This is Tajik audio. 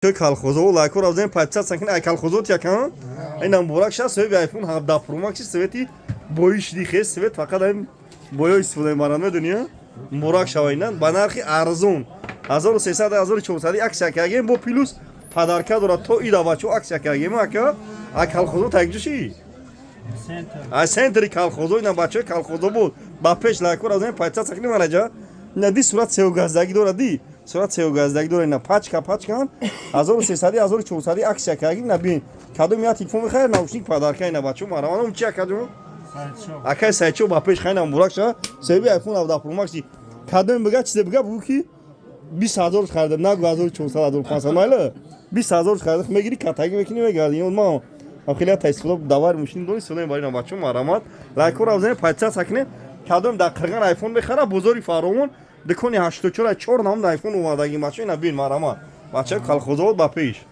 Колхозо, лайкора бзанем, подписаться кунед. Ай колхозот якан. Ина, муборак ша, соҳиби iPhone 17 Pro Max, свети боиш дихе, свет фақат ам боё истифода мебаранд, медуни? Муборак шава, ина ба нархи арзон 1300, 1400 акция кардем, бо плюс подарка дорад то ида, бачо, акция кардем, ака. А колхозо так ҷуши? А центри колхозо, ина бачаи колхозо буд ба пеш. Лайкора бзанем, подписаться кунед, мараҷа. Ина ди, сурат сеугаздагӣ дорад, ди сурат сеугаздагӣ дорад. Ина пачка пачкан 1300, 1400 акция кардем. На бин, кадом я телефон мехаред, наушник подарка. Ина, бачо, мараманам чи, акаҷон? Акай Сайчо ба пеш. Хайна, муборак ша, соҳиби iPhone 17 Pro Max. Кадом бига, чизе бига, бугӯ ки 20 000 харидам, нагӯ 1400, 1500, майла, 20 000 харидам, мегири, катагӣ мекунӣ, мегарди. Ма хеле та истифода давар мошин дори, истифода мебарӣ. Бачо, марамат, лайкора бизанед, подписаться кунед. Кадом дар Қирған айфон мехара, бозори Фаровон, дукони 84, чор намуд айфон овардагим, бачо. Ина бин, марамат, бачаи Колхозобод ба пеш.